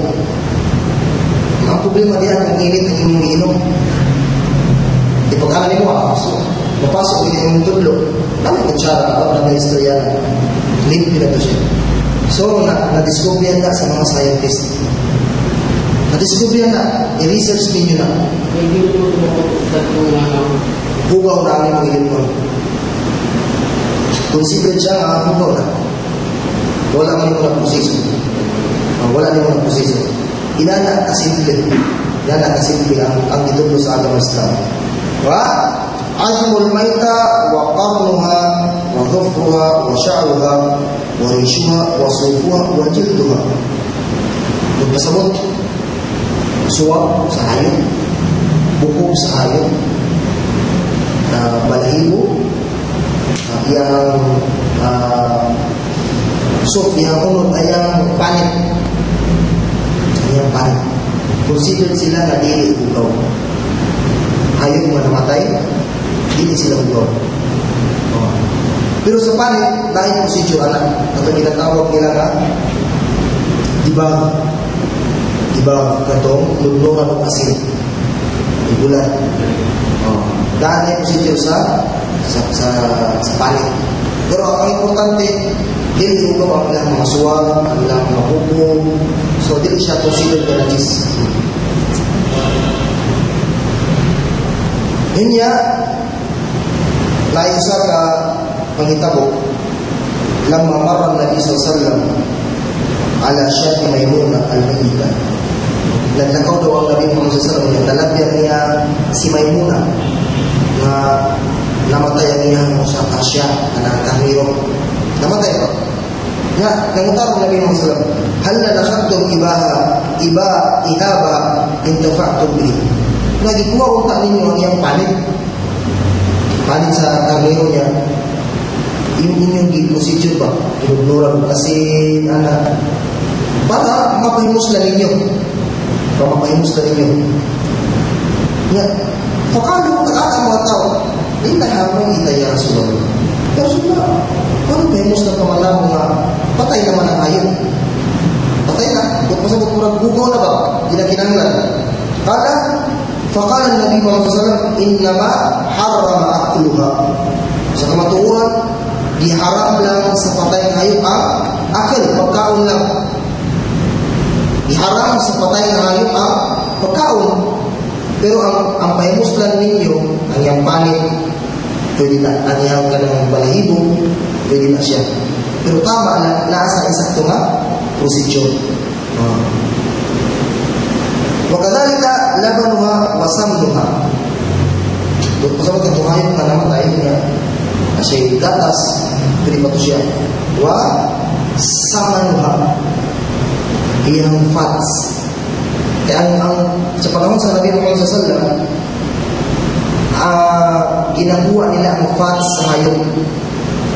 Ang problema diyan, ang init ang imong giinom. Di pag nimo, so, mapasok ini imong tudlo. Ano kutsara, ako na istorya na. Limpyo na to siya. So, na-discover na sa mga scientist. Na-discover na, i-research ninyo na. Hindi mo tumupot sa langaw. Hugaw na ang imong ilimnon. Considered siya nga hugaw na. Wala man nimo na proseso. Wala nimo na proseso. Inana kasimple. Inana kasimple ang gitudlo sa agama Islam. Wa azmul maita wa qarnuha wa dhufruha wa sya'ruha wa rishuha wa sufuha wa jilduha. Magpasabot, suwab sa hayop, bukog sa hayop, balahibo, iyang suf, iyang unod, ayang panit. Iyang panit. Considered sila na dili hugaw. Hayop nga namatay, dili sila hugaw. Oh. Pero sa panit, dahil procedure anak, ito ginatawag nila nga, diba katong lugnuran og asin, igulan. Oh. Dahil procedure sa panit. Pero ang importante, dili hugaw ang ilang mga suwag, ang ilang mga kuko. So dili siya considered na najis. Inya naisa ka panghitabo, lamma marra Nabi sallallahu alaihi wasallam ala syati Maimuna al-mayyita. Naglakaw daw ang Nabi Muhammad sallallahu alaihi wasallam, nalabyan niya si Maimuna nga namatay ang iyang usa ka siya kanang karniro. Namatay pa. Nga nangutan ang Nabi Muhammad sallallahu alaihi wasallam, hal la nakhadtum ibaha iba ihaba intafa'tum bihi. Nagikuha unta ninyo ang iyang panit. Panit sa karniro niya. Yung inyong gi-procedure ba? Ginugnuran asin, ana. Para mapahimuslan ninyo. Para mapahimuslan ninyo. Nga, fakalu, nag-ata mga tao, innaha mayyita ya Rasulullah. Ya Rasulullah, paano pahimuslan pa man lang nga patay naman ang hayop? Patay na. Kung pasabot mo rin, bugaw na ba? Ginakinanglan. Kala, faqala Nabi Muhammad sallallahu alaihi wasallam, innama harrama akluha. Sa kamatuoran, giharam lang sa patay ng hayop ang akal, pagkaon lang. Giharam sa patay ng hayop ang pagkaon. Pero ang pahimuslan ninyo, ang iyang panit, pwede na, ang iyang kanang balahibo, pwede na siya. Pero tama na, nasa insakto nga procedure. Wa kadhalika labanuha wa samnuha. Pasabot ka hayop nga namatay niya, kasi gatas, pwede pa to siya. Wa samanuha, iyang fats. Kaya ang sa panahon sa Nabi Muhammad sallallahu alaihi wasallam, ginakuha nila ang fats sa hayop.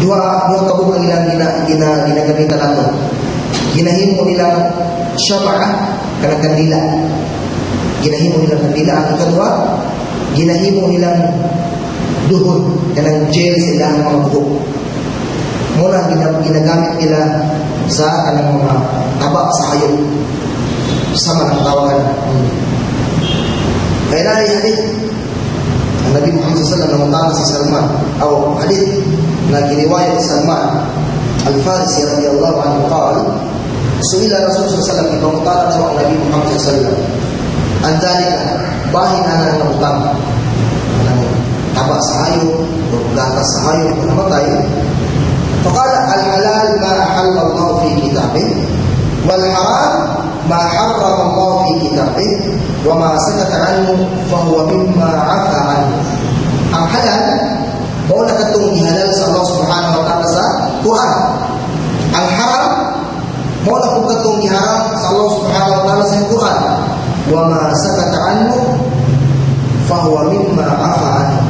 Duha kabuk ang ilang ginagamitan nato. Ginahimo nilang syama'a, kanang kandila. Ginahimo nilang kandila. Ang ikaduha, ginahimo nilang duhon, kanang gel sa ilang mga buhok. Muna ginagamit nila sa kanang mga taba sa hayop. Sama ng tawagan. Kaya na ay hadith ang Nabi Muhammad sallallahu alaihi wasallam nangutana si Salman, o hadith na giniwayat si Salman Al-Farisi radhiyallahu anhu qala, suila Rasul sallallahu alaihi wasallam, ipangutana daw ang Nabi Muhammad sallallahu alaihi wasallam, ang dalika, bahin ana ang nabutang ng taba sa hayop o gatas sa hayop o namatay. Faqala, al-halal ma ahalla Allah fi kitabih wal haram ma harrama Allah fi kitabih wa ma sakata anhu fa huwa mimma afa anhu. Ang halal mao na katong gihalal sa Allah subhanahu wa ta'ala sa Quran. Ang haram mao na pud katong giharam sa Allah subhanahu wa ta'ala sa Quran. Wa ma sakata anhu fahuwa mimma afa anhu.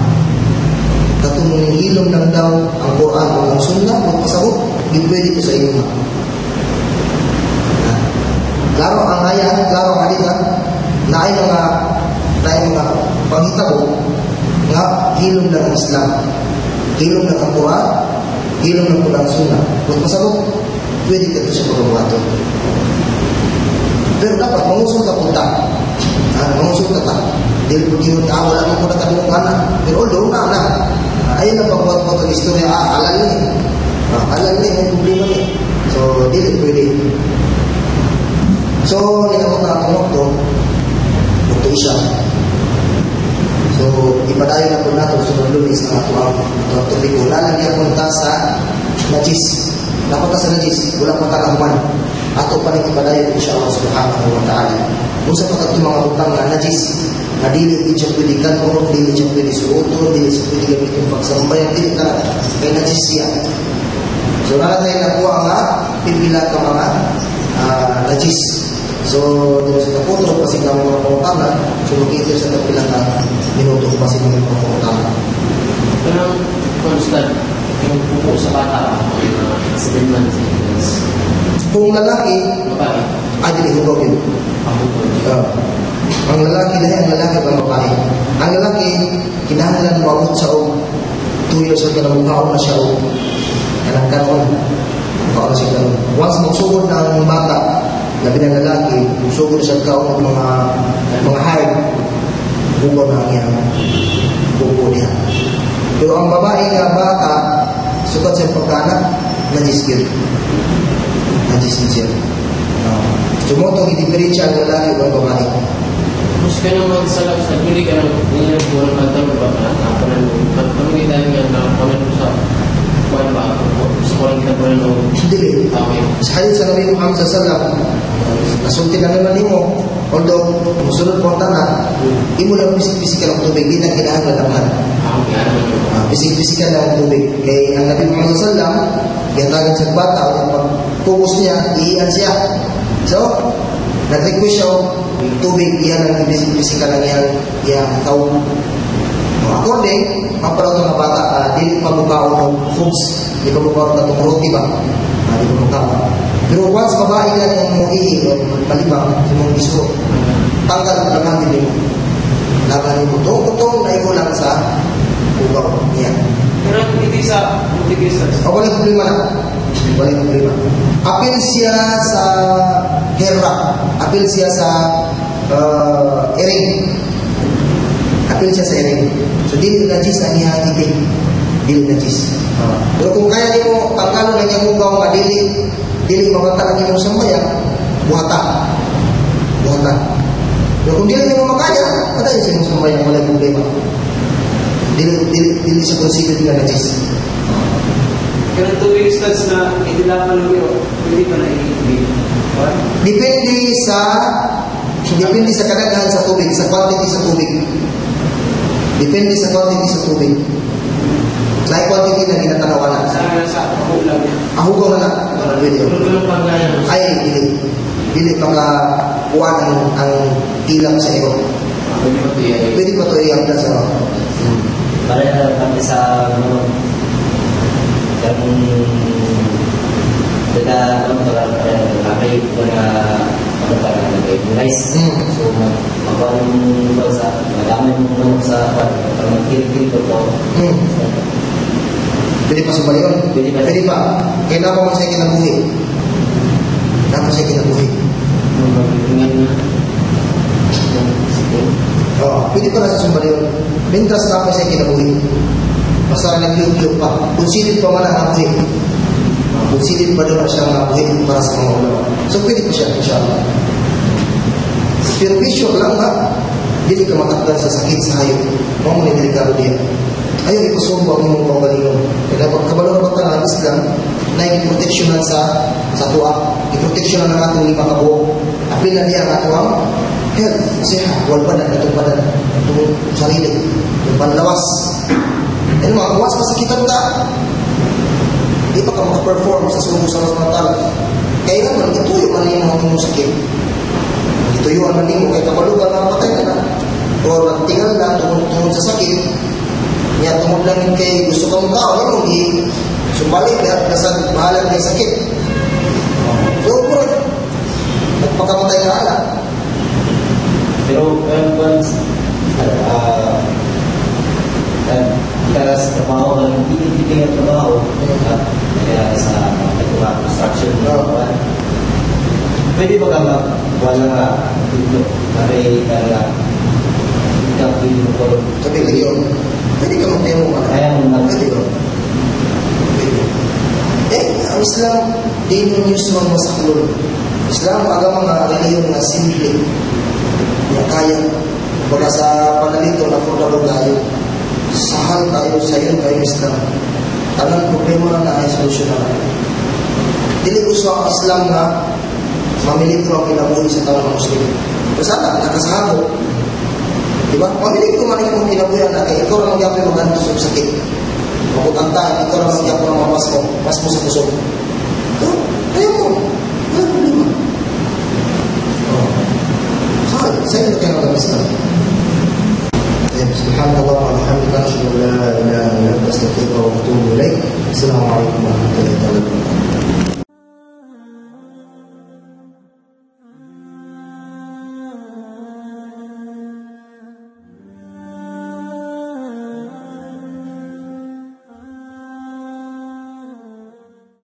Katong hilom lang daw ang Quran o ang Sunnah, magpasabot, di pwede ko sa inyo nga. Klaro ang ayat, klaro ang hadith, na ay mga panghitabo nga hilom lang ang Islam. Hilom lang ang Quran, hilom lang po ang Sunnah. Magpasabot, pwede ka ito sa pagbuhaton. Pero dapat mangusulta punta. Mangusulta ta. Dili po yun, wala mo po nakadungog ana. Pero although na na. Ayun ang pagbuhat-buhat ang istorya, halal ni. Halal ni, may problema ni. So, dili pwede. So, ninabot na atong wakto, wakto isya. So, ipadayon na po nato sunod Lunes ang ato ang topiko. Lalagyan po ta sa najis. Dapat ta sa najis, wala pa ta nahuman. Ato pa rin ipadayon insya Allah subhanahu wa ta'ala. Unsa pa kadto mga butang nga najis, nga dili gid siya pwede kan-on, dili siya pwede suoton, dili siya pwede gamiton pagsambayan, dili na kay najis siya. So naa tayo nakuha nga pipila ka mga najis. So dito sa kaputro kasi kami mga pangutana, so magkita sa kapila ka minuto kasi kami mga pangutana. Pero constant, yung pupo sa bata, mga 7 months, 8 months. Kung lalaki, Babae, ay dili hugaw yun. Ang pupo. Ang lalaki lahi ang lalaki ang babae. Ang lalaki kinahanglan moabot sa og 2 years old ka na mukaon na siya og kanang kanon. Mukaon na siya kanon. Once magsugod na ang bata, labi na lalaki, magsugod na siya kaon og mga hard, hugaw na ang iyang pupo niya. Pero ang babae nga bata, sukad sa pagkaanak, najis yun. Najis yun siya. So mo itong i-diferensya ang lalaki o ang babae. Mas ka naman sa sa pili ka ng niya po ng pagtawag ba ka na pagpamitan nga na paman sa kuan ba sa kuan kita po ng Dili. Okay. Sa hadith sa Nabi Muhammad sallallahu alaihi wasallam, nasulti na naman nimo, although musulod po ang tanan, imo lang pisik-pisikan ang tubig, di na kinahanglan laban. Okay, ano man yun? Pisik-pisikan lang ang tubig. Kay ang Nabi Muhammad sallallahu alaihi wasallam, gihatagan sa bata, o pag pugos niya, iian siya. So, nag-request siya og tubig, iyan ang ipisik-pisikan ang iyang tawag. According, maparaw nga bata, dili pa mukaon og khubz, di pa mukaon katong roti ba? Di pa mukaon. Pero once babae ka ng mo ihi o malibang sa mong isuot, tanggal ang laban din mo. Laban mo. Tungkol na ikaw lang sa ugaw niya. Pero hindi sa hindi sa O wala problema na. Wala problema. Apil siya sa herra. Apil siya sa iring. Apil siya sa iring. So, dili najis ang iyang iting. Dili najis. Pero kung kaya nimo tanggalon ang iyang ugaw nga dili dili mabata ang imong sambayan, buhata. Buhata. Pero kung dili nimo makaya, padayon sa imong sambayan, wala problema. Dili dili siya considered nga najis. Pero 2 weeks na idilapan ng iyo, hindi pa na i-ibig. Depende sa kadaghan sa tubig, sa quantity sa tubig. Depende sa quantity sa tubig. Like quantity na ginatanawan na. Sa kulang niya. Ang hugaw na lang. Pwede. Pero ganun pa nga yan. Ay, dili. Dili maka kuan ang tilam sa iro. Pwede pa ito i- Pwede pa ito i-apply sa Para kami sa ano, kanang taga ano taga kami ko na ano pa na nagay rice. So mag magkuhan yung sa madami yung manok sa pag magkil-kil ko to. Pwede pa sumali yun. Pwede pa. Pwede pa. Kaya napa man siya kinabuhi. Napa siya kinabuhi. Mag-ingan na. Oo, pwede pa na sa sumbalion. Mientras napa siya kinabuhi. Basta nag-yuk pa. Considered pa man ang buhi. Considered pa daw na siya nga buhi para sa mga ulama. So pwede pa siya, inshallah. Pero be sure lang ha, dili ka matakdan sa sakit sa hayop. Mao mo ni delikado diya. Ayaw ipasumbo ang imong kaugalingon. Kaya pagkabalo na bata ang Islam, na i-proteksyonan sa tuwa. I-proteksyonan ang atong lima ka buok. Apil na niya ang atuang health, siha, wal badan, atong badan, atong sarili, atong panlawas. Ano mga kuwas, masakitan ka. Di pa ka makaperform sa subo sa Allah subhanahu wa ta'ala. Kaya naman, ituyo man nimo ang imong sakit. Tuyuan na nimo kay kabalo ka nga patay ka na. O nagtingal na tungod tungod sa sakit. Nya tungod lang yun kay gusto ka mokaon, imong gi sumbalik nasa bahala na yung sakit. So, murag nagpakamatay ka ala. Pero once kita sa trabaho ka lang, hindi hindi nga trabaho, kaya sa mga construction, kuwan. Pwede ba ka mag wala nga dito, pare ka nga hindi ka pwede mo ko Sabi ka yun, pwede ka magdemo ka na. Kaya mo na. Pwede ka. Pwede. Eh, ang Islam, dinun yusrun wa sahlun. Islam, agama nga relihiyon nga simple. Nga kaya. Baga sa panalito, affordable tayo. Sahal tayo, sayon kayo Islam. Tanang problema na ay solusyon na. Dili gusto ang Islam nga mamiligro ang kinabuhi sa tao ng Muslim. Pero sana, nakasahabo. Di ba? Mamiligro man imong kinabuhi na kay ikaw ra man gyapon magantos og sakit. Mabutantahan, ikaw ra man gyapon mapasko, pasmo sa kusog.